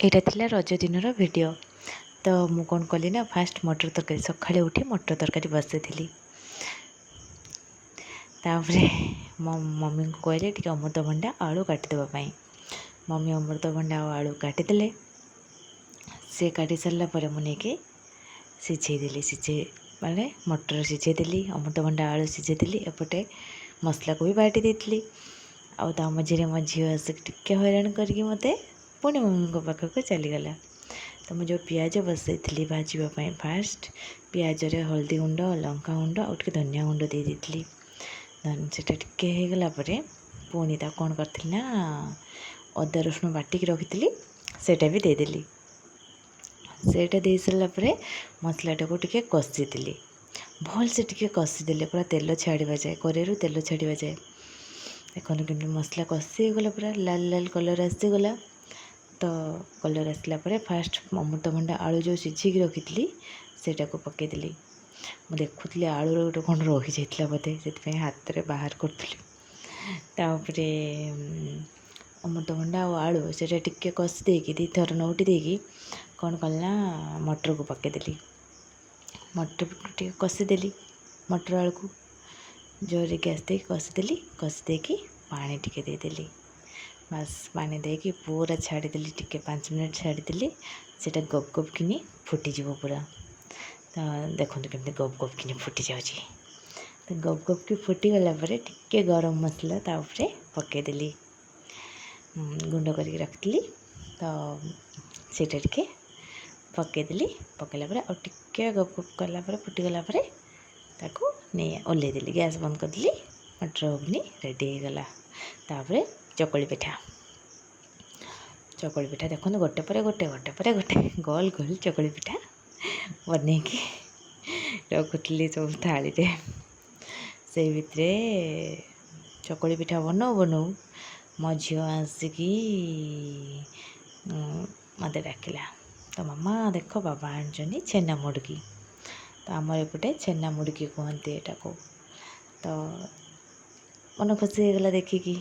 ଏଇଟା ଥିଲା ରଜ ଦିନର ଭିଡ଼ିଓ। ତ ମୁଁ କ'ଣ କଲି ନା, ଫାଷ୍ଟ ମଟର ତରକାରୀ, ସକାଳେ ଉଠି ମଟର ତରକାରୀ ବସେଇଥିଲି। ତାପରେ ମୋ ମମିଙ୍କୁ କହିଲି ଟିକେ ଅମୃତଭଣ୍ଡା ଆଳୁ କାଟିଦେବା ପାଇଁ। ମମି ଅମୃତଭଣ୍ଡା ଆଉ ଆଳୁ କାଟିଦେଲେ। ସେ କାଟି ସାରିଲା ପରେ ମୁଁ ନେଇକି ସିଝେଇ ଦେଲି। ସିଝେଇ ମାନେ ମଟର ସିଝେଇ ଦେଲି, ଅମୃତଭଣ୍ଡା ଆଳୁ ସିଝେଇ ଦେଲି, ଏପଟେ ମସଲାକୁ ବି ବାଟି ଦେଇଥିଲି। ଆଉ ତା ମଝିରେ ମୋ ଝିଅ ଆସିକି ଟିକେ ହଇରାଣ କରିକି ମୋତେ ପୁଣି ମମିଙ୍କ ପାଖକୁ ଚାଲିଗଲା। ତ ମୁଁ ଯେଉଁ ପିଆଜ ବସେଇଥିଲି ଭାଜିବା ପାଇଁ, ଫାଷ୍ଟ ପିଆଜରେ ହଳଦୀ ଗୁଣ୍ଡ, ଲଙ୍କା ଗୁଣ୍ଡ ଆଉ ଟିକେ ଧନିଆ ଗୁଣ୍ଡ ଦେଇ ଦେଇଥିଲି। ସେଟା ଟିକେ ହେଇଗଲା ପରେ ପୁଣି ତାକୁ କ'ଣ କରିଥିଲି ନା, ଅଦା ରସୁଣ ବାଟିକି ରଖିଥିଲି, ସେଇଟା ବି ଦେଇଦେଲି। ସେଇଟା ଦେଇସାରିଲା ପରେ ମସଲାଟାକୁ ଟିକେ କଷିଦେଲି, ଭଲସେ ଟିକେ କଷିଦେଲି ପୁରା ତେଲ ଛାଡ଼ିବା ଯାଏ, କରେଇରୁ ତେଲ ଛାଡ଼ିବା ଯାଏ। ଦେଖନ୍ତୁ କେମିତି ମସଲା କଷି ହେଇଗଲା, ପୁରା ଲାଲ ଲାଲ କଲର୍ ଆସିଗଲା। ତ କଲର୍ ଆସିଲା ପରେ ଫାଷ୍ଟ ଅମୃତଭଣ୍ଡା ଆଳୁ ଯେଉଁ ସିଝେଇକି ରଖିଥିଲି, ସେଇଟାକୁ ପକାଇଦେଲି। ମୁଁ ଦେଖୁଥିଲି ଆଳୁର ଗୋଟେ କ'ଣ ରହିଯାଇଥିଲା ବୋଧେ, ସେଥିପାଇଁ ହାତରେ ବାହାର କରୁଥିଲି। ତାପରେ ଅମୃତଭଣ୍ଡା ଆଉ ଆଳୁ ସେଇଟା ଟିକେ କଷି ଦେଇକି, ଦୁଇଥର ନଉଟି ଦେଇକି କ'ଣ କଲି ନା, ମଟରକୁ ପକାଇଦେଲି। ମଟରକୁ ଟିକେ କଷିଦେଲି, ମଟର ଆଳୁକୁ ଜୋରରେ ଗ୍ୟାସ୍ ଦେଇକି କଷିଦେଲି। କଷି ଦେଇକି ପାଣି ଟିକେ ଦେଇଦେଲି। ବାସ୍, ପାଣି ଦେଇକି ପୁରା ଛାଡ଼ିଦେଲି, ଟିକେ 5 ମିନିଟ୍ ଛାଡ଼ିଦେଲି। ସେଇଟା ଗପ ଗପ କିନି ଫୁଟିଯିବ ପୁରା। ତ ଦେଖନ୍ତୁ କେମିତି ଗପ ଗପ କିନି ଫୁଟି ଯାଉଛି। ତ ଗପ ଗପ କି ଫୁଟିଗଲା ପରେ ଟିକେ ଗରମ ମସଲା ତା ଉପରେ ପକାଇଦେଲି। ଗୁଣ୍ଡ କରିକି ରଖିଥିଲି, ତ ସେଇଟା ଟିକେ ପକାଇଦେଲି। ପକାଇଲା ପରେ ଆଉ ଟିକେ ଗପ ଗପ କଲା ପରେ, ଫୁଟିଗଲା ପରେ ତାକୁ ନେଇ ଓହ୍ଲେଇ ଦେଲି, ଗ୍ୟାସ୍ ବନ୍ଦ କରିଦେଲି। ମଟର ଘୁଗୁନି ରେଡ଼ି ହେଇଗଲା। ତାପରେ ଚକୁଳି ପିଠା। ଚକୁଳି ପିଠା ଦେଖନ୍ତୁ, ଗୋଟେ ପରେ ଗୋଟେ, ଗୋଟେ ପରେ ଗୋଟେ ଗୋଲ ଗୋଲ ଚକୁଳି ପିଠା ବନେଇକି ରଖୁଥିଲି ସବୁ ଥାଳିରେ। ସେଇ ଭିତରେ ଚକୁଳି ପିଠା ବନଉ ବନଉ ମୋ ଝିଅ ଆସିକି ମୋତେ ଡାକିଲା, ତ "ମାମା, ଦେଖ, ବାବା ଆଣିଛନ୍ତି ଛେନା ମୁଡ଼କି।" ତ ଆମର ଏପଟେ ଛେନା ମୁଡ଼କି କୁହନ୍ତି ଏଟାକୁ। ତ ମନ ଖୁସି ହେଇଗଲା ଦେଖିକି।